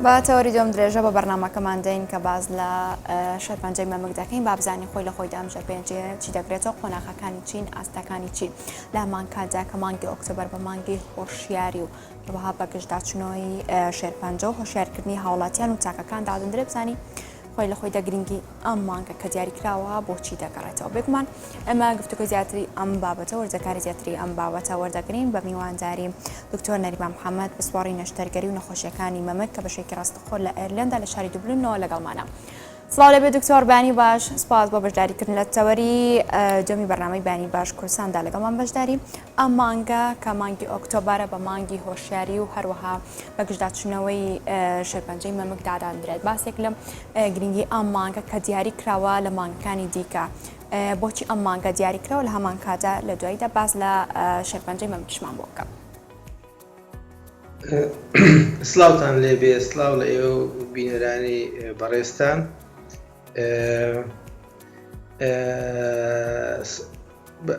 بە تەوەری دووەم درێژە بە بەرنامەکەمان دەین کە باس لە شێرپەنجەی مەمک دەکەین با بزانین خۆی لە خۆیدا ئەم شێرپەنجەیە چی دەگرێتەوە قۆناغەکانی چین ئاستەکانی چین لە هەمان کاتدا کە مانگی ئۆکتۆبەر بە مانگی هۆشیاری و هەروەها بەگژداچوونەوەی شێرپەنجە و هۆشیارکردنی هاوڵاتیان و تاکەکان دادەندرێ بزانین خۆی لە خۆیدا گرنگی ئەم مانگە کە دیاریکراوە بۆچی دەگەڕێتەوە بێگومان ئێمە گفتوگۆی زیاتری ئەم بابەتە وردەکاری زیاتری ئەم بابەتە وەردەگرین بە میوانداری دکتۆر نەریمان محەممەد پسپۆڕی نەشتەرگەری و نەخۆشیەکانی مەمک کە بەشێکی ڕاستەخۆ لە ئێرلەندا لە شاری دوبلنەوە لەگەڵمانە. سڵاو لەبێ دکتۆر بانی باش سپاس بۆ بەشداریکردن لە تەوەری دووەمی بەرنامەی بانی باش کوردستاندا لەگەڵمان بەشداری ئەم مانگە کە مانگی ئۆکتۆبەرە بە مانگی هۆشیاری و هەروەها بەگژداچوونەوەی شێرپەنجەی مەمک دادەندرێت باسێک لەم گرنگی ئەم مانگە کە دیاری کراوە لە مانگەکانی دیکە بۆچی ئەم مانگە دیاری کراوە لە هەمان کاتدا لە دواییدا باس لە شێرپەنجەی مەمکیشمان بۆ بکە. سڵاوتان لێبێ سڵاو لە ئێوە و بینەرانی بەڕێزتان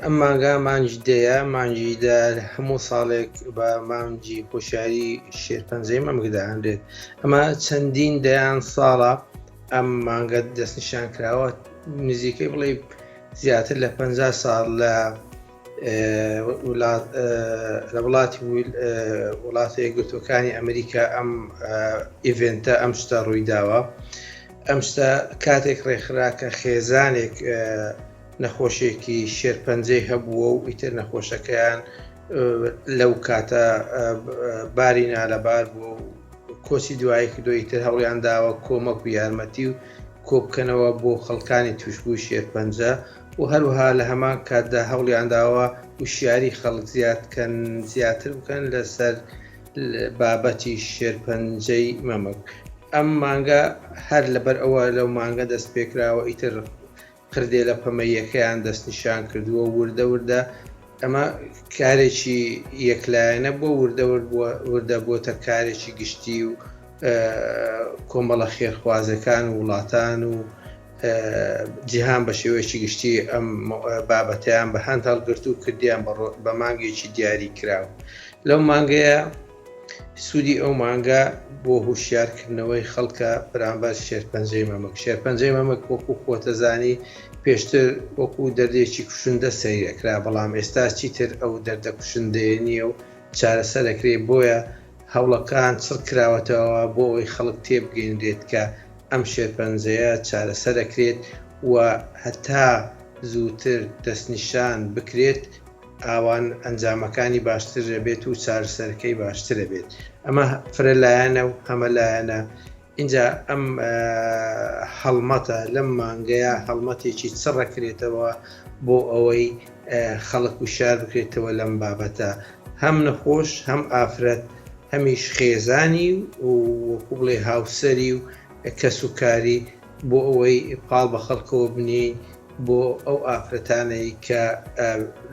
ئەم مانگا مانگی دەیە مانگی دە هەموو ساڵێک بە مانگی هۆشیاری شێرپەنجەی مەمک دەهەنرێت ئەمە چەندین دەیان ساڵە ئەم مانگە دەستنیشان کراوە نزیکەی بڵێ زیاتر لە 50 ساڵ لە لە وڵاتی وڵاتە یەکگرتوەکانی ئەمریکا ئەم event ە ئەم شتە ڕوویداوە ئەم شتە کاتێک ڕێکخرا کە خێزانێک نەخۆشێکی شێرپەنجەی هەبووە و ئیتر نەخۆشەکەیان لەو کاتە باری نالەبار بووە و کۆچی دوایی کردو ئیتر هەوڵیان داوە کۆمەک و یارمەتی و کۆبکەنەوە بۆ خەڵکانی توشبووی شێرپەنجە و هەروەها لە هەمان کاتدا هەوڵیان داوە وشیاری خەڵک زیاد کەن زیاتر بکەن لەسەر بابەتی شێرپەنجەی مەمک ئەم مانگە هەر لەبەر ئەوە لەو مانگە دەست پێکراوە ئیتر قردێلە پەمەییەکەیان دەستنیشان کردووە و وردە وردە ئەمە کارێکی یەکلایەنە بووە وردە وردە بۆتە کارێکی گشتی و کۆمەڵە خێرخوازەکان و وڵاتان و جیهان بە شێوەیەکی گشتی ئەم بابەتیان بە هەند هەڵگرت و کردیان بە مانگێکی دیاری کراو لەو مانگەیە سوودی ئەو مانگە بۆ هوشیارکردنەوەی خەڵکە بەرامبەر شێرپەنجەی مەمک. شێرپەنجەی مەمک وەکو خۆتەزانی پێشتر وەکو دەردێکی کوشندە سەیر ئەکرا، بەڵام ئێستا چیتر ئەو دەردە کوشندەیە نییە و چارەسەر ئەکرێ، بۆیە هەوڵەکان چڕ کراوەتەوە بۆ ئەوەی خەڵک تێبگەینرێت کە ئەم شێرپەنجەیە چارەسەر ئەکرێت و هەتا زووتر دەستنیشان بکرێت ئاوان ئەنجامەکانی باشتر ئەبێت و چارەسەرەکەی باشتر ئەبێت ئەمە فرە لایەنە و هەمە لایەنە اینجا ئەم هەڵمەتە لەم مانگەیە هەڵمەتێکی چڕەکرێتەوە بۆ ئەوەی خەڵک وشار بکرێتەوە لەم بابەتە هەم نەخۆش هەم ئافرەت هەمیش خێزانی و وەکو بڵێ هاوسەری و کەس و کاری بۆ ئەوەی پاڵ بە خەڵکەوە بنین بۆ ئەو ئافرەتانەی کە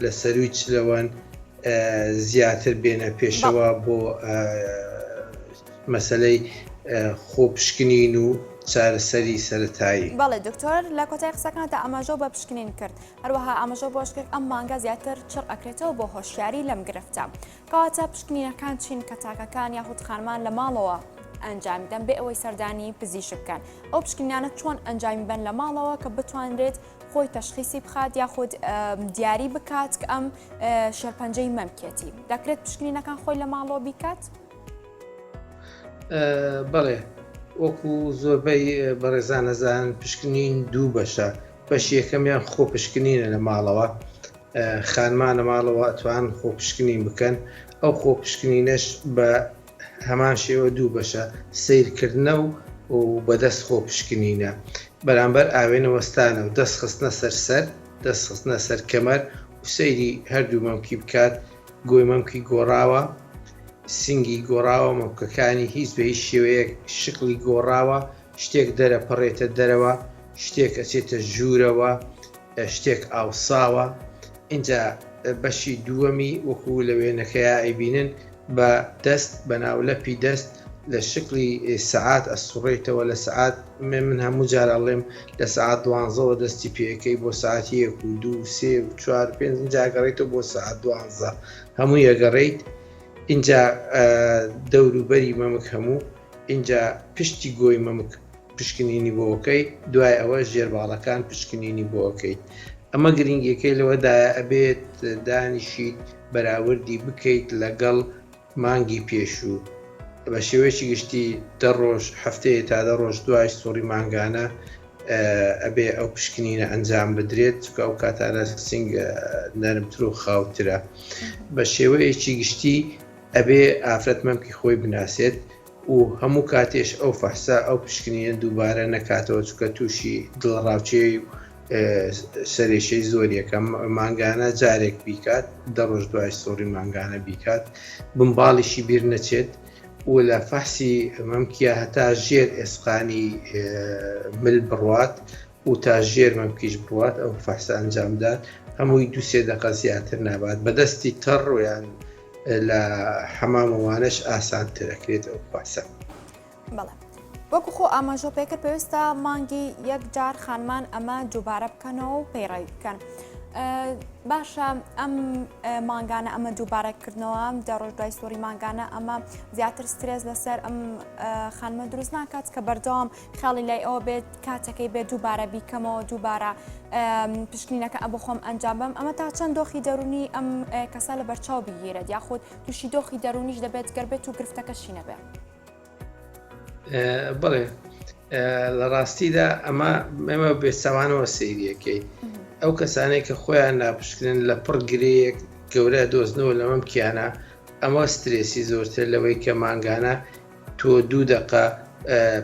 لە سەرووی چلەوەن زیاتر بێنە پێشەوە بۆ مەسەلەی خۆپشکنین و چارەسەری سەرەتایی. بەڵێ دکتۆر لە کۆتای قسەکانتا ئاماژەو بە پشکنین کرد هەروەها ئاماژەو بۆش کرد ئەم مانگە زیاتر چڕ ئەکرێتەوە بۆ هۆشیاری لەم گرفتە کەواتە پشکنینەکان چین کە تاکەکان یاخود خانمان لە ماڵەوە ئەنجامی دەن بێ ئەوەی سەردانی پزیشک بکەن ئەو پشکنینانە چۆن ئەنجامی بەن لە ماڵەوە کە بتوانرێت خۆی تەشخیسی بخات یاخود دیاری بکات کە ئەم شێرپەنجەی مەمکێتی دەکرێت پشکنینەکان خۆی لە ماڵەوە بیکات؟ بەڵێ وەکو زۆربەی بەڕێزانەزان پشکنین دوو بەشە بەش یەکەمیان خۆ پشکنینە لە ماڵەوە خانمان لە ماڵەوە ئەتوان خۆپشکنین بکەن ئەو خۆپشکنینەش بە هەمان شێوە دوو بەشە سیرکردنە و و بەدەست خۆپشکنینە بەرامبەر ئاوێنە وەستانە و دەست خستنە سەر سەر دەست خستنە سەر کەمەر و سەیری هەردوو مەمکی بکات گۆی مەمکی گۆڕاوە سنگی گۆڕاوە مەمکەکانی هیچ بە هیچ شێوەیەک شکڵی گۆڕاوە شتێک دەرەپەڕێتە دەرەوە شتێک ئەچێتە ژوورەوە شتێک ئاوساوە ئینجا بەشی دووەمی وەکو لە وێنەکەیا ئەیبینن بە دەست بە ناولەپی دەست لە شکڵی سەعات ئەسوڕێتەوە لە سەعات من هەموو جار ئەڵێم لە سەعات دوانزەوە دەستی پێەکەی بۆ سەعات یەک و دوو سێ و چوار پێنج ئینجا گەڕێتەوە بۆ سەعات دوانزە هەموو یەگەڕێیت ئینجا دەوروبەری مەمک هەموو. ئینجا پشتی گۆی مەمک پشکنینی بۆ ئەکەی دوای ئەوە ژێر باڵەکان پشکنینی بۆ ئەکەیت ئەمە گرنگیەکەی لەوەدایە ئەبێت دانیشیت بەراوردی بکەیت لەگەڵ مانگی پێشوو بە شێوەیەکی گشتی دە ڕۆژ هەفتەیە تا دە ڕۆژ دوای سوڕی مانگانە ئەبێ ئەو پشکنینە ئەنجام بدرێت چونکە ئەو کاتانە سینگ نەرمتر و خاوترە بە شێوەیەکی گشتی ئەبێ ئافرەت مەمکی خۆی بناسێت و هەموو کاتێش ئەو فەحسە ئەو پشکنینە دووبارە نەکاتەوە چونکە تووشی دڵەڕاوکێی و سەرێشەی زۆر یەکەم مانگانە جارێک بیکات دە ڕۆژ دوای سوڕی مانگانە بیکات بنباڵیشی بیر نەچێت و لە فەحسی مەمکیا هەتا ژێر ئێسقانی مل بڕوات و تا ژێر مەمکیش بڕوات ئەو فەحسە ئەنجام بدات هەمووی دوو سێ دەقە زیاتر نابات بەدەستی تەڕ یان لە حەمامەوانەش ئاسانتر ئەکرێت ئەو فەحسە. بەڵێ وەکو خۆ ئاماژە پێکرد پێویستە مانگی یەک جار خانمان ئەمە دووبارە بکەنەوە و پەیڕەوی بکەن. باشە ئەم مانگانە ئەمە دووبارەکردنەوە دە ڕۆژ دوای سوڕی مانگانە ئەمە زیاتر سترێس لەسەر ئەم خانمە دروست ناکات کە بەردەوام خاڵی لای ئەوە بێت کاتەکەی بێت دووبارە بیکەمەوە دووبارە پشکنینەکە ئە بۆ خۆم ئەنجام بەم ئەمە تا چەند دۆخی دەرونی ئەم کەسە لە بەرچاو بگیرێت یاخود تووشی دۆخی دەرونیش دەبێت گەر بێت و گرفتەکەشی نەبێت. بڵێ لە ڕاستیدا ئەمە ئێمە بێچوانەوە سەیریەکەی ئەو کەسانەی کە خۆیان ناپشکنن لە پڕ گرەیەک گەورە دۆزنەوە لە مەمکیانە ئەمە سترێسی زۆرتر لەوەی کە مانگانە تۆ دوو دەقە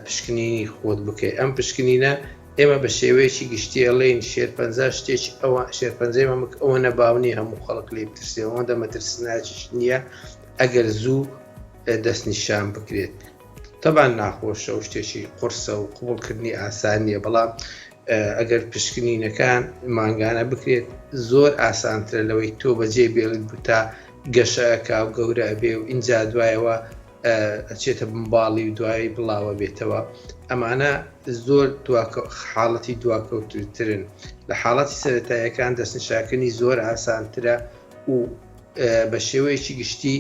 پشکنینی خۆت بکەیت ئەم پشکنینە ئێمە بە شێوەیەکی گشتی ئەڵێین شێرپەنجە شتێکی ئەوە شێرپەنجەی مەمک ئەوە نەباو نییە هەموو خەڵک لێی بترسێ ئەوەندە مەترسناکیش نییە ئەگەر زوو دەستنیشان بکرێت تەبان ناخۆشە و شتێکی قورسە و قبوڵکردنی ئاسان نییە بەڵام ئەگەر پشکنینەکان مانگانە بکرێت زۆر ئاسانترە لەوەی تۆ بەجێ بێڵیت بتا گەشە ئەکا و گەورە ئەبێ و ئینجا دوایەوە ئەچێتە بنباڵی و دوایی بڵاوە بێتەوە ئەمانە زۆر حاڵەتی دواکەوتوترن لە حاڵەتی سەتایەکان دەستنیشاکردنی زۆر ئاسانترە و بە شێوەیەکی گشتی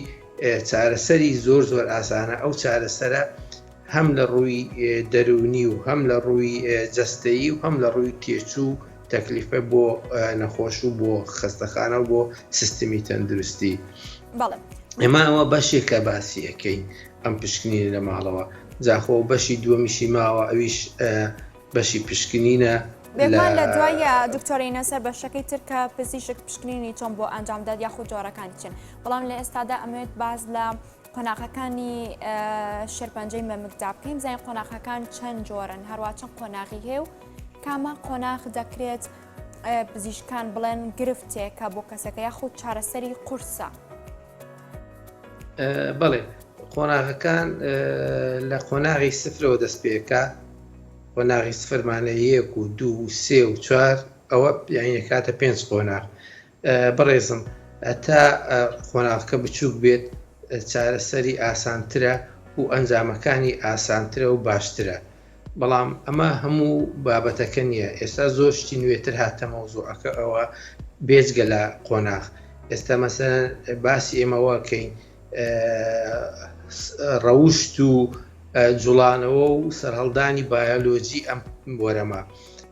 چارەسەری زۆر زۆر ئاسانە ئەو چارەسەرە هەم لە ڕووی دەروونی و هەم لە ڕووی جەستەیی و هەم لە ڕووی تێچوو تەکلیفە بۆ نەخۆش و بۆ خەستەخانە و بۆ سیستمی تەندروستی. بەڵێ. ئێمە ئەوە بەشێکە باسی ئەکەین ئەم پشکنینە لە ماڵەوە جاخۆ بەشی دووەمیشی ماوە ئەویش بەشی پشکنینە بێگومان لە دوای دکتۆرینە سەر بەشەکەی تر کە پزیشک پشکنینی چۆن بۆ ئەنجام دات یاخود جۆرەکانی چین بەڵام لە ئێستادا ئەمەوێت باز لە قۆناغەکانی شێرپەنجەی مەمکدا بکەین بزانین قۆناغەکان چەند جۆرن هەروە چەند قۆناغی هەیە و کامە قۆناغ دەکرێت پزیشکان بڵێن گرفتێکە بۆ کەسەکە یاخود چارەسەری قورسە. بەڵێ قۆناغەکان لە قۆناغی سفرەوە دەست پێکە قۆناغی سفرمانە یەک و دوو و سێ و چوار ئەوە یانی کاتە پێنج قۆناغ بەڕێزم تا قۆناغەکە بچووک بێت چارەسەری ئاسانترە و ئەنجامەکانی ئاسانترە و باشترە بەڵام ئەمە هەموو بابەتەکە نییە ئێستا زۆر شتی نوێتر هاتە مەوزوعەکە ئەوە بێجگە لە قۆناغ ئێستا مەسەلەن باسی ئێمەوە کەین ڕەوشت و جوڵانەوە و سەرهەڵدانی بایۆلۆجی ئەم وەرەمە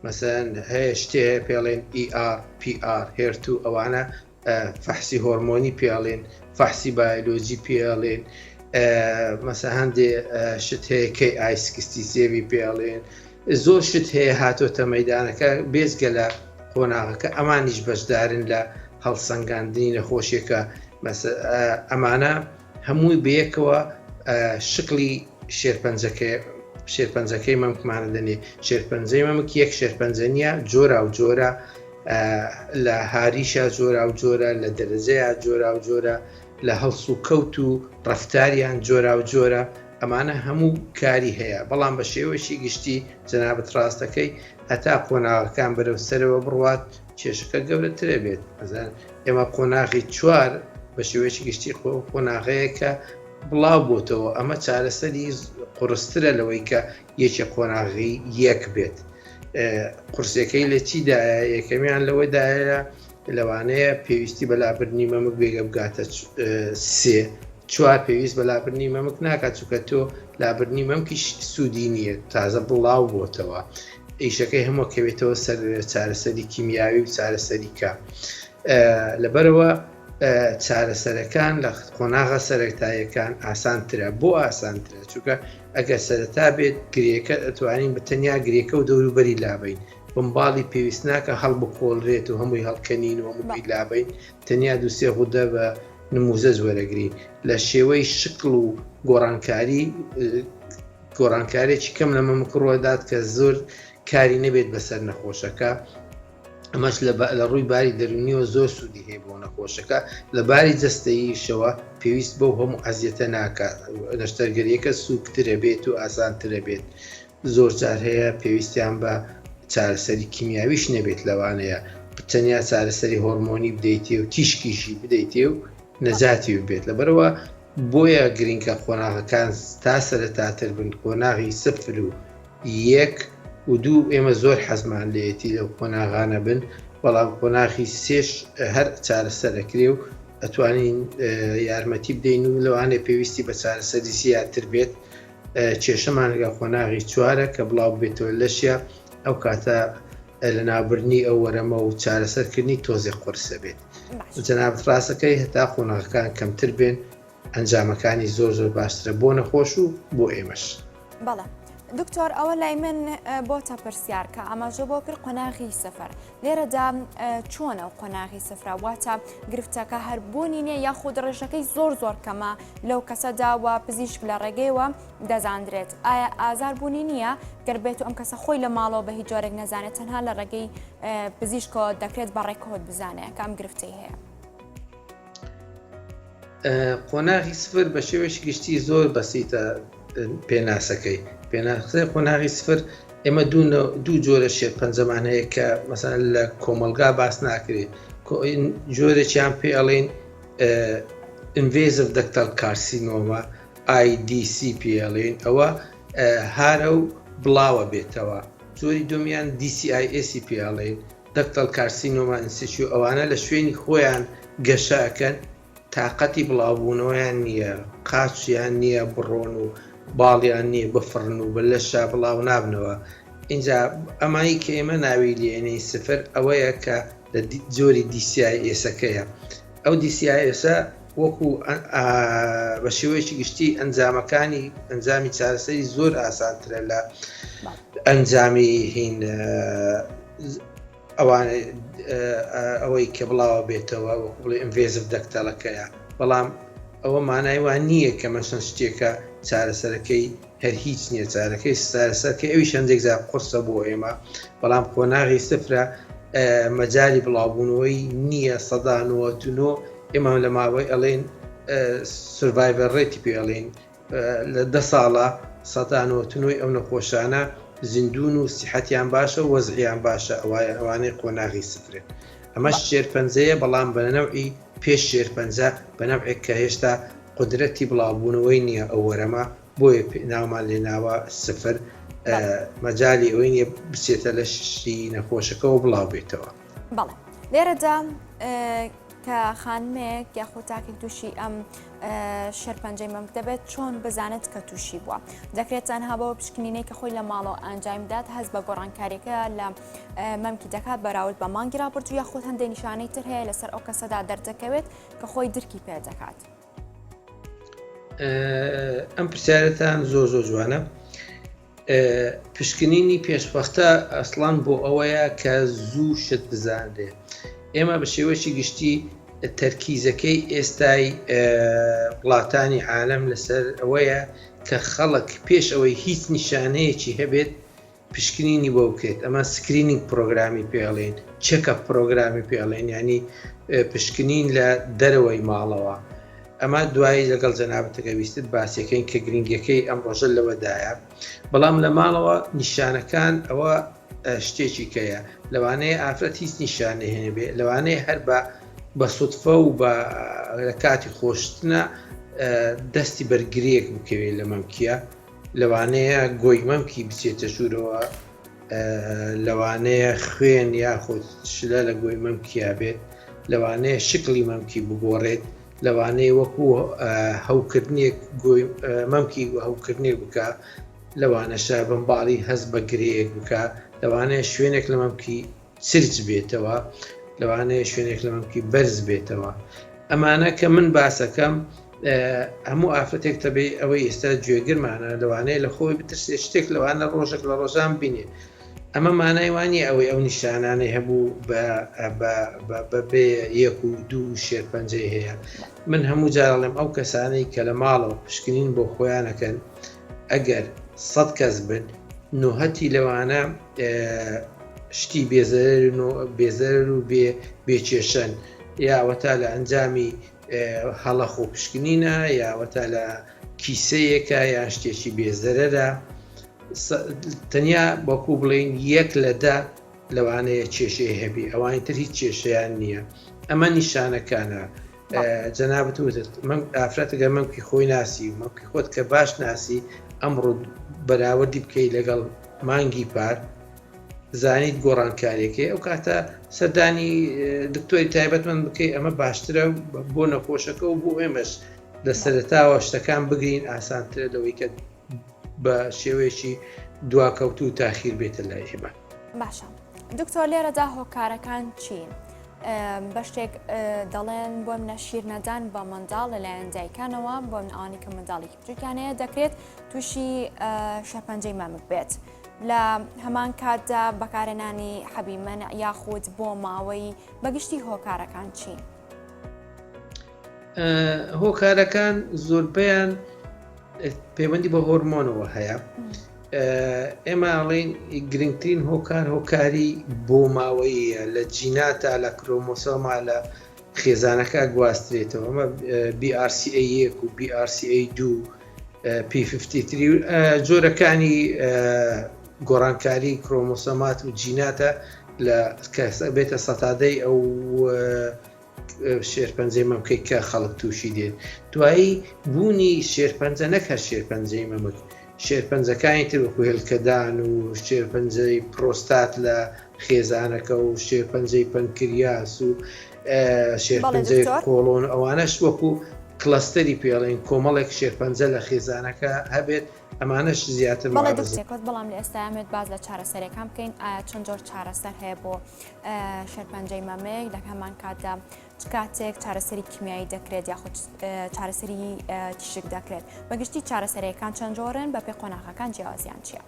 مەسەن هەیە شتێ هەیە پێڵێن ER PR HER2 ئەوانە فەحسی هۆرمۆنی پێڵێن فەحسی بایۆلۆجی پێڵێن مەسە هەندێ شت هەیە Ki sixty seven ی پێڵێن زۆر شت هەیە هاتۆتە مەدانەکە بێجگە لە قۆناغەکە ئەمانیش بەشدارن لە هەڵسەنگاندنی نەخۆشیەکە ئەمانە هەمووی بەیەکەوە شکڵی شێرپەنجەکەی شێرپەنجەکەی مەمکمانە دەنێ شێرپەنجەی مەمک یەک شێرپەنجە نییە جۆرا و جۆرە لە هاریشە جۆرا و جۆرە لە دەرەجەیە جۆرا و جۆرە لە هەڵس و کەوت و ڕفتاریان جۆرا و جۆرە ئەمانە هەموو کاری هەیە بەڵام بە شێوەیەکی گشتی جەنابت ڕاستەکەی هەتا قۆناغەکان بەرەو سەرەوە بڕوات کێشەکە گەورەترە بێت ئەزان ئێمە قۆناغی چوار بە شێوەیەکی گشتی قۆناغەیە کە بڵاو بۆتەوە ئەمە چارەسەری قورسترە لەوەی کە یەکێ قۆناغی یەک بێت قورسەکەی لە چیدایە یەکەمیان لەوەدایە لەوانەیە پێویستی بە لابردنی مەمک بێگە بگاتە سێ. چوار پێویست بە لابردنی مەمک ناکات چونکە تۆ لابردنی مەمکیش سوودی نییە تازە بڵاو بۆتەوە ئیشەکەی هەموو کەوێتەوە سەر چارەسەری کیمیاوی و چارەسەری کە لەبەرەوە چارەسەرەکان لە قۆناغە سەرەتاییەکان ئاسانترە بۆ ئاسانترە چونکە ئەگەر سەرەتا بێت گرێکە ئەتوانین بە تەنیا گرێکە و دەوروبەری لابین بمباڵی پێویست ناکە هەڵبکۆڵرێت و هەمووی هەڵکەنین و هەمووی لابین تەنیا دووسێ غودە بە نموزەج وەرەگرین لە شێوەی شکڵ و گۆڕانکاری گۆڕانکارێکی کەم لە مەمک ڕوەدات کە زۆر کاری نەبێت بەسەر نەخۆشەکە ئەمەش لە ڕووی باری دەرونیەوە زۆر سوودی هەیە بۆ نەخۆشەکە لە باری جەستەییشەوە پێویست بەو هەموو ئەزیەتە ناکات نەشتەرگەریەکە سووکترە بێت و ئاسانترە بێت زۆر جار هەیە پێویستیان بە چارەسەری کیمیاویش نەبێت لەوانەیە تەنیا چارەسەری هۆرمۆنی بدەیتێ و تیشکیشی بدەیتێ و نەجاتی بێت لەبەرەوە بۆیە گرنگە قۆناغەکان تا سەرەتاتر بن قۆناغی سفر و یەک و دوو ئێمە زۆر حەزمان لێیەتی لەو قۆناغانە بن بەڵام قۆناغی سێش هەر چارەسەرەکرێ و ئەتوانین یارمەتی بدەین و لەوانەیە پێویستی بە چارەسەری زیاتر بێت کێشەمان لەگەڵ قۆناغی چوارە کە بڵاو بێتەوە لەشیا ئەو کاتە لە ناوبردنی ئەو وەرەمە و چارەسەرکردنی تۆزێک قورسە بێت جەنابت ڕاستەکەی هەتا قۆناغەکان کەمتر بێن ئەنجامەکانی زۆر زۆر باشترە بۆ نەخۆش و بۆ ئێمەش. بەڵێ دکتۆر ئەوە لای من بۆتە پرسیار کە ئاماژە بۆ کرد قۆناغی سەفەر لێرەدا چۆنە و قۆناغی سفرە واتە گرفتەکە هەر بوونی نییە یاخود ڕێژەکەی زۆر زۆر کەمە لەو کەسەدا و پزیشک لە ڕێگەیەوە دەزاندرێت ئایا ئازار بوونی نییە گەر بێت و ئەم کەسە خۆی لە ماڵەوە بە هیچ جۆرێک نەزانێت تەنها لە ڕێگەی پزیشکەوە دەکرێت بە ڕێکەوت بزانێت کە ئەم گرفتەی هەیە. قۆناغی سفر بە شێوەیەکی گشتی زۆر بەسیتە پێناسەکەی پێناسەی قۆناغی سفر ئێمە دوو جۆرە شێرپەنجەمان هەیە کە مەسەن لە کۆمەلگا باس ناکرێت جۆرێکیان پێ ئەڵێن invasive ductal carcinoma IDC پێڵێن ئەوە هارە و بڵاوە بێتەوە جۆری دومیان DCIS پێڵێن ductal carcinoma in situ ئەوانە لە شوێنی خۆیان گەشە ئەکەن تاقەتی بڵاوبوونەوەیان نییە قاچیان نییە بڕۆن و باڵیان نییە بفڕن و بە لەشا بڵاو نابنەوە ئینجا ئەمایی کە ئێمە ناوی لێنەی سفر ئەوەیە کە لە جۆری DCIS ەکەیە ئەو DCIS ە وەکو بە شێوەیەکی گشتی ئەنجامەکانی ئەنجامی چارەسەری زۆر ئاسانترە لە ئەنجامی هین ئەوان ئەوەی کە بڵاوە بێتەوە وەکو بڵێ invasive ductal ەکەیە بەڵام ئەوە مانای وان نییە کە مەسەن شتێکە چارەسەرەکەی هەر هیچ نییە چارەکەی چارەسەرکە ئەویش هەندێک جار قورسە بۆ ئێمە بەڵام قۆناغی سفرە مەجای بڵاوبوونەوەی نییە 99% ئێمە لە ماوەی ئەڵێن survival rate ی پێ ئەڵێن لە دە ساڵە 99% ئەو نەخۆشانە زیندون و سیحەتیان باشە و وەزعیان باشە ئەوایە ئەوانەی قۆناغی سفرن ئەمەش شێرپەنجەیە بەڵام بە نەوعی پێش شێرپەنجە بە نەوعێک کە هێشتا قودرەتی بڵاوبوونەوەی نییە ئەو وەرەمە بۆیە ناومان لێناوە سفر مەجالی ئەوەی نییە بچێتە لەشی نەخۆشەکەەوە بڵاو بێتەوە. بەڵێ لێرەدا کە خانمێک یاخود تاکێک تووشی ئەم شێرپەنجەی مەمک دەبێت چۆن بزانێت کە تووشی بووە دەکرێت تەنها بەوە پشکنینەی کە خۆی لە ماڵەوە ئەنجامی دات هەست بە گۆڕانکاریەکە لە مەمکی دەکات بەراورد بە مانگی ڕابردوو یاخود هەندێک نیشانەی تر هەیە لەسەر ئەو کەسەدا دەردەکەوێت کە خۆی درکی پێ دەکات. ئەم پرسیارەتان زۆر زۆر جوانە پشکنینی پێشوەختە ئەسڵان بۆ ئەوەیە کە زوو شت بزانرێ ئێمە بە شێوەیەکی گشتی تەرکیزەکەی ئێستای وڵاتانی عالم لەسەر ئەوەیە کە خەڵک پێش ئەوەی هیچ نیشانەیەکی هەبێت پشکنینی بۆ بکرێت ئەمە screening پرۆگرامی پێڵێن checkup پرۆگرامی پێڵێن ینی پشکنین لە دەرەوەی ماڵەوە ئەمە دوایی لەگەڵ جەنابتەکە ویستت باسیەکەین کە گرنگەکەی ئەم ڕۆژە لەوەدایە بەڵام لە ماڵەوە نیشانەکان ئەوە شتێکی کەیە لەوانەیە ئافرەت هیچ نیشانەی هەنەبێ لەوانەیە هەر بە بە سوتفە و بە لە کاتی خۆشتنە دەستی بەرگریەک بکەوێت لە مەمکیە لەوانەیە گۆی مەمکی بچێتە ژوورەوە لەوانەیە خوێن یاخود شلە لە گۆی مەمکیا بێت لەوانەیە شکلی مەمکی بگۆڕێت. لەوانەیە وەکو هەوکردنێک گۆی مەمکی هەوکردنێک بکە لەوانەشە بمباڵی هەست بە گرێیەک بکە لەوانەیە شوێنێک لە مەمکی چرچ بێتەوە لەوانەیە شوێنێک لە مەمکی بەرز بێتەوە ئەمانە کە من باسەکەم هەموو ئافرەتێک تەبێ ئەوەی ئێستا گوێگرمانە لەوانەیە لە خۆی بترسێ شتێک لەوانە ڕۆژێک لە ڕۆژان بینێ ئەمە مانای وانە ئەوەی ئەو نیشانانەی هەبوو بە بێ یەک و دوو شێرپەنجەی هەیە من هەموو جارڵێم ئەو کەسانەی کە لە ماڵەوە پشکنین بۆ خۆیانەکەن ئەگەر سەد کەس بن نوهەتی لەوانە شتی بێزەرن و بێزەرەر و بێ بێکێشەن یاوەتا لە ئەنجامی هەڵە خۆپشکنینە یاوەتا لە کیسەیەکە یان شتێکی بێزەرەرە تەنیا وەکو بڵین یەک لە دە لەوانەیە کێشەی هەبی ئەوانی تر هیچ کێشەیان نییە ئەمە نیشانەکانە جەنابت وتت من ئافرەتە گەر مەمکی خۆی ناسی و مەمکی خۆت کە باش ناسی ئەمڕۆ بەراوردی بکەی لەگەڵ مانگی پار زانیت گۆڕانکاریەکەی ئەو کاتە سەردانی دکتۆری تایبەتمەند بکەی ئەمە باشترە بۆ نەخۆشەکە و بۆ ئێمەش لە سەرتاوە شتەکان بگرین ئاسانترە لەوەی کە بە شێوەیەکی دواکەوتوو و تاخیر بێتە لای ئێمە. باشە دکتۆر لێرەدا هۆکارەکان چین؟ بەشێک دەڵێن بۆ منە شیر نەدان بە منداڵ لەلایەن دایکانەوە بۆ من ئەوانی کە منداڵێکی بچووکیان هەیە دەکرێت تووشی شەپەنجەی مەمک بێت. لە هەمان کاتدا بەکارهێنانی حەبی مەنع یاخود بۆ ماوەی بەگشتی هۆکارەکان چین؟ هۆکارەکان زۆربەیان پەیوەندی بە هۆرمۆنەوە هەیە ئێمە ئەڵێن گرنگترین هۆکار هۆکاری بۆ ماوەیە لە جیناتا لە کرۆمۆسۆما لە خێزانەکە گواسترێتەوە ئەمە BRCA یەک و BRCA دوو P53 جۆرەکانی گۆڕانکاری کرۆمۆسۆمات و جیناتە لە بێتە سەتادەی ئەو شێرپەنجەی مەمکەی کە خەڵک تووشی دێت دوایی بوونی شێرپەنجە نەک هەر شێرپەنجەی مەمک شێرپەنجەکانی تر وەکو هێلکەدان و شێرپەنجەی پرۆستات لە خێزانەکە و شێرپەنجەی پەنکریاس و شێرپەنجەی قۆڵۆن ئەوانەش وەکو cluster ی پێڵێن کۆمەڵێک شێرپەنجە لە خێزانەکە هەبێت ئەمانەش زیاتر بەڵام لە ئێستا ئەمێت باز لە چارەسەرەکان بکەین ئایا چەند جۆر چارەسەر هەیە بۆ شێرپەنجەی مەمک لە هەمان کاتدا چ کاتێک چارەسەری کیمیایی دەکرێت یاخود چارەسەری تیشک دەکرێت بەگشتی چارەسەرەکان چەند جۆرن بە پێ قۆناغەکان جیاوازیان چییە؟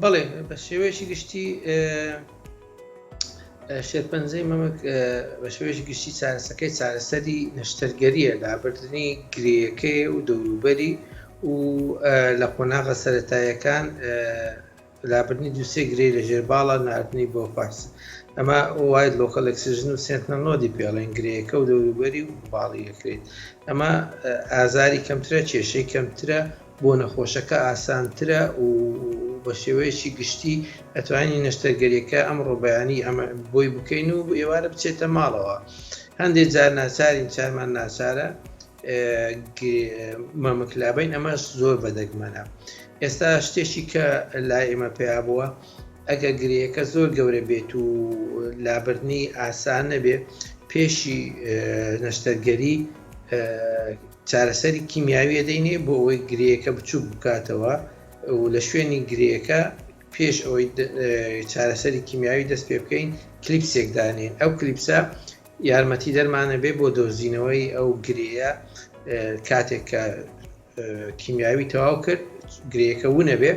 بەڵێ بە شێوەیەکی گشتی شێرپەنجەی مەمک بە شێوەیەکی گشتی چارەسەکەی چارەسەری نەشتەرگەریە لابردنی گرێیەکەی و دەوروبەری و لە قۆناغە سەتایەکان لابردنی دوو سێ گرێ لە ژێر باڵا ناردنی بۆ فەحس ئەمە wide local excision و sentinel node ی پێڵێن گرێیەکە و دەوروبەری و باڵی ئەکرێت ئەمە ئازاری کەمترە کێشەی کەمترە بۆ نەخۆشەکە ئاسانترە و بە شێوەیەکی گشتی ئەتوانین نەشتەرگەریەکە ئەمڕۆ بەیانی ئەمە بۆی بکەین و ئێوارە بچێتە ماڵەوە هەندێک جار ناچارین چارمان ناچارە مەمک لابەین ئەمەش زۆر بەدەگمەنە ئێستا شتێکی کە لای ئێمە پیا بووە ئەگەر گرێیەکە زۆر گەورە بێت و لابردنی ئاسان نەبێ پێشی نەشتەرگەری چارەسەری کیمیاویە دەینێ بۆ ئەوەی گرێیەکە بچوک بکاتەوە و لە شوێنی گرێیەکە پێش ئەوەی چارەسەری کیمیاوی دەست پێ بکەین clips ێک دانێن ئەو clips ە یارمەتی دەرمانە بێ بۆ دۆزینەوەی ئەو گرێیە کاتێک کە کیمیاوی تەواو کرد گرێیەکە ونەبێ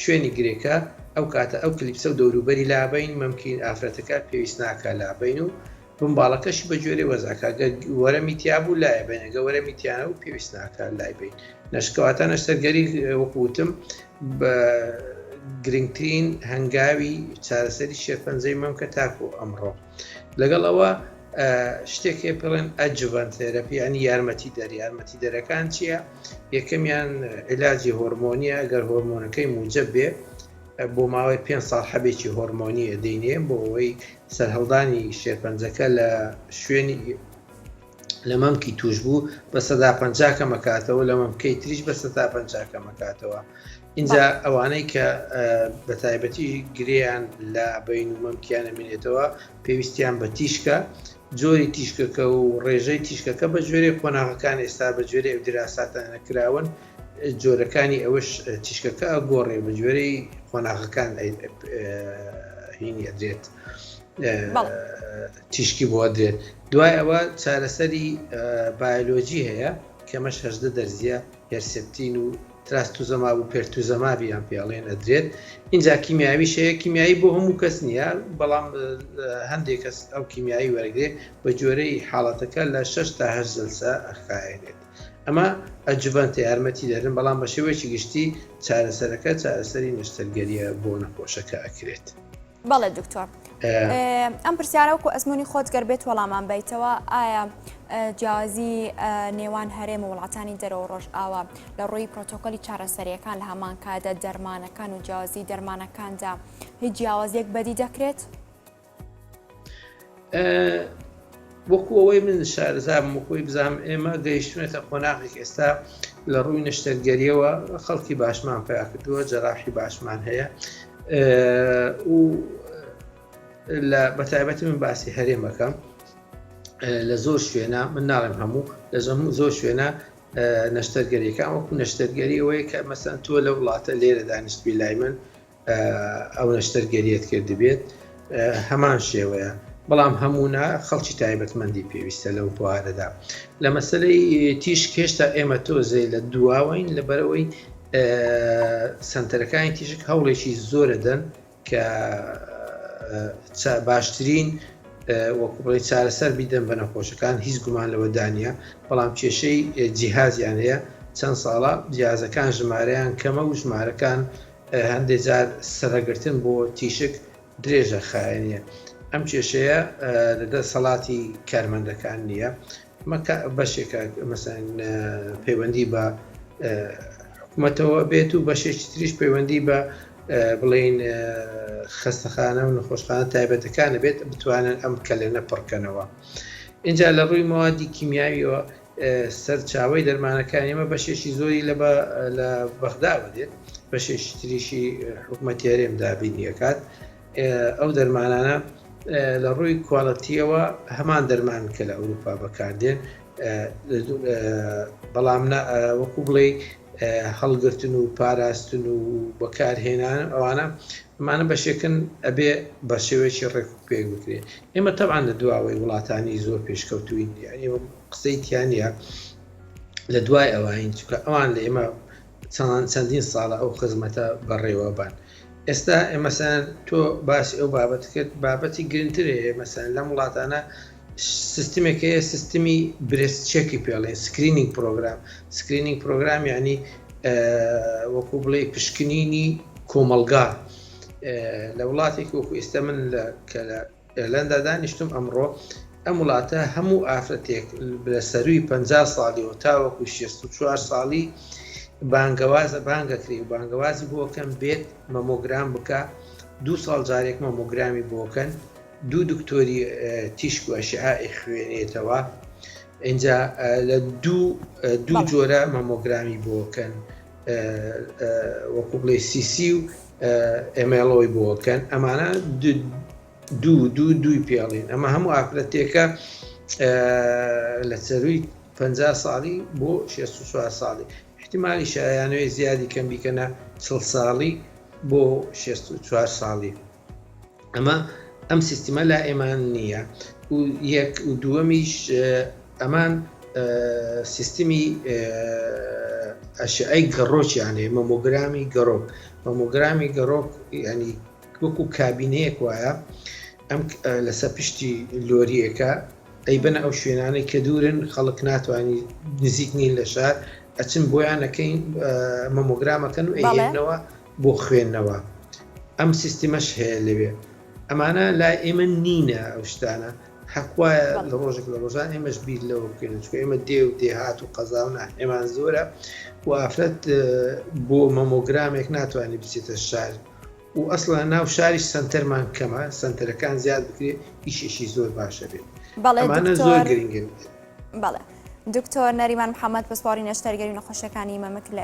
شوێنی گرێکە ئەو کاتە ئەو clips ە و دەوروبەری لابین مەمکین ئافرەتەکە پێویست ناکە لابین و بمباڵەکەشی بە گوێرەی وەزعەکە گەر وەرەمی تیابوو لایە بین گە وەرەمی تیانە و پێویست ناکە لای بین نەشکەواتە نەشتەرگەری وەکو وتم بە گرنگترین هەنگاوی چارەسەری شێرپەنجەی مەمکە تاکو ئەمڕۆ لەگەڵ ئەوە شتێک هەیە پێڵێن adjuvant therapy ینی یارمەتی دەر یارمەتی دەرەکان چییە یەکەمیان علاجی هۆرمۆنیە ئەگەر هۆرمۆنەکەی موجب بێ بۆ ماوەی پێ ساڵ حەبێکی هۆرمۆنی ئەدەینێ بۆ ئەوەی سەرهەڵدانی شێرپەنجەکە لە شوێنی لە مەمکی توش بوو بە 50 کەمەکاتەوە لە مەمکەی تریش بە 50 کەمەکاتەوە ئینجا ئەوانەی کە بە تایبەتی گرێیان لە بین و مەمکیان ئەمێنێتەوە پێویستیان بە تیشکە. جۆری تیشکەکە و ڕێژەی تیشکەکە بە جۆرەی قۆناغەکان ئێستا بە جۆرەی ئەو دیراساتانە کراون جۆرەکانی ئەوەش تیشکەکە ئەگۆڕێ بە جۆرەی قۆناغەکان هینی ئەدرێت تیشکی بۆ ئەدرێت دوای ئەوە چارەسەری بایۆلۆجی هەیە کەمەش هەژدە دەرزیە هێرسپتین و تراستوزەماب و پێرتوزەمابیان پێڵێن ئەدرێت اینجا کیمیاویش هەیە کیمیایی بۆ هەموو کەس نییە بەڵام هەندێک کەس ئەو کیمیایی وەرگێ بە جۆرەی حاڵەتەکە لە 6 تا 8 جلسە ئەخایەنێت ئەمە adjuvant ە یارمەتی دەرن بەڵام بە شێوەیەکی گشتی چارەسەرەکە چارەسەری نەشتەرگەریە بۆ نەخۆشەکە ئەکرێت. بەڵێ دکتۆر ئەم پرسیارە وەکو ئەزمموی خۆت گەر بێت وەڵامان بیتەوە ئایا جیاوازی نێوان هەرێم و وڵاتانی دەرەوە ڕۆژئاوا لە ڕووی پرۆتۆکۆلی چارەسەریەکان لە هەمان کاتدا دەرمانەکان و جیاوازی دەرمانەکاندا هیچ جیاوازیەک بەدی دەکرێت؟ وەکو ئەوەی من شارەزام وەکوی بزانام ئێمە گەیشتونەتە قۆناغێک ئێستا لە ڕووی نەشتەرگەریەوە خەڵکی باشمان پیا کردووە جەراحی باشمان هەیە و لە بەتایبەتی من باسی هەرێمەکەم لە زۆر شوێنە من ناڵێم هەموو لە زۆر شوێنە نەشتەرگەریەکان وەکو نەشتەرگەری ئەوەیە کە مەسەن تۆ لە وڵاتە لێرە دانیشتبی لای من ئەو نەشتەرگەریەت کردبێت هەمان شێوەیە بەڵام هەموونا خەڵکی تایبەتمەندی پێویستە لەو بوارەدا لە مەسلەی تیشک هێشتا ئێمە تۆزێ لە دواوەین لەبەرەوەی سنتەرەکانی تیشک هەوڵێکی زۆرە دەن کە باشترین وەکو بڵێ چارەسەر بیدەن بە نەخۆشەکان هیچ گومان لەوەدانە بەڵام کێشەی جیهازیان هەیە چەند ساڵە جیازەکان ژمارەیان کەمە و ژمارەکان هەندێ جار سەرەگرتن بۆ تیشک درێژە خایەنیە. ئەم کێشەیە لە دەسەڵاتی کارمەندەکان نییە. بەشێکە مەسەن پەیوەندی بە حکوومەتەوە بێت و بەشێکی تریش پەیوەندی بە بڵین خەستەخانە و نەخۆشخانە تایبەتەکانە بێت بتوانن ئەم کەلێنە پڕکەنەوە. اینجا لە ڕووی مەوادی کیمیاویەوە سەرچاوەی دەرمانەکانی ئێمە بەشێکی زۆری لە لە بەغداوە دێت بەشێکی تریشی حکوومەتی هەرێم دابینی ئەکات ئەو دەرمانانە لە ڕووی quality یەوە هەمان دەرمان کە لە ئەوروپا بەکاردێن بەڵام وەکو بڵێ هەڵگرتن و پاراستن و بەکارهێنان ئەوانە ئەمانە بەشێکن ئەبێ بە شێوەیەکی ڕێک و پێک بکرێت ئێمە تەبعەن لە دواوەی وڵاتانی زۆر پێشکەوتوین یعنی قسەی تیا نییە لە دوای ئەوین چونکە ئەوان لە ئێمە چەندین ساڵە ئەو خزمەتە بەڕێوەبان ئێستا ئێمەسەن تۆ باسی ئەو بابەت کرد بابەتی گرنگتر هەیە مەسەن لەم وڵاتانە سیستمێک هەیە سیستمی breast check ی پێڵێن screening program screening program یعنی وەکو بڵێ پشکنینی کۆمەڵگا لە وڵاتێک وەکو ئێستا من لە کە لە ئێرلەندا دانیشتم ئەمڕۆ ئەم وڵاتە هەموو ئافرەتێک لە سەروی 50 ساڵیەوە تاوەکو 64 ساڵی بانگەوازە بانگەکری و بانگەوازی بۆکەن بێت مەمۆگرام بکە دوو ساڵ جارێک مەمۆگرامی بۆکەن دوو دکتۆری تیشک و ئەشعە ئەیخوێنێتەوە ئینجا لە دوو دوو جۆرە مەمۆگرامی بۆکەن وەکو بڵێ سیسی و ئێمێڵۆی بۆکەن ئەمانە دوو دوو دووی پێڵین ئەمە هەموو ئافرەتێکە لە سەروی 50 ساڵی بۆ 64 ساڵی احتیمالی شایانەوەی زیادی کەم بیکەنە 40 ساڵی بۆ 64 ساڵی ئەمە ئەم سیستمە لا ئێمان نییە و یەک و دووەمیش ئەمان سیستمی ئەشعەی گەڕۆکیان هەیە مەمۆگرامی گەڕۆک مەمۆگرامی گەڕۆک ینی وەکو کابینەیەک وایە ئەم لەسەر پشتی لۆریەکە ئەیبەنە ئەو شوێنانەی کە دوورن خەڵک ناتوانانی نزیک نین لە شار ئەچن بۆیانەکەین مەمۆگرامەکەن و ئەیهێنەوە بۆ خوێندنەوە ئەم سیستمەش هەیە لەوێ ئەمانە لای ئێمە نینە ئەو شتانە حەق وایە لە ڕۆژێک لە ڕۆژان ئێمەش بیر لەوە بکەین چونکە ئێمە دێ و دێهات و قەزا و ناحیەمان زۆرە و ئافرەت بۆ مەمۆگرامێک ناتوانێت بچێتە شار و ئەسڵا ناو شاریش سەنتەرمان کەمە سەنتەرەکان زیاد بکرێت ئیشێکی زۆر باشە بێت بەڵێ ئەمانە زۆر دکتۆر گرنگن بەڵێ دکتۆر نەریمان محەممەد پسپۆڕی نەشتەرگەری و نەخۆشیەکانی مەمک لە.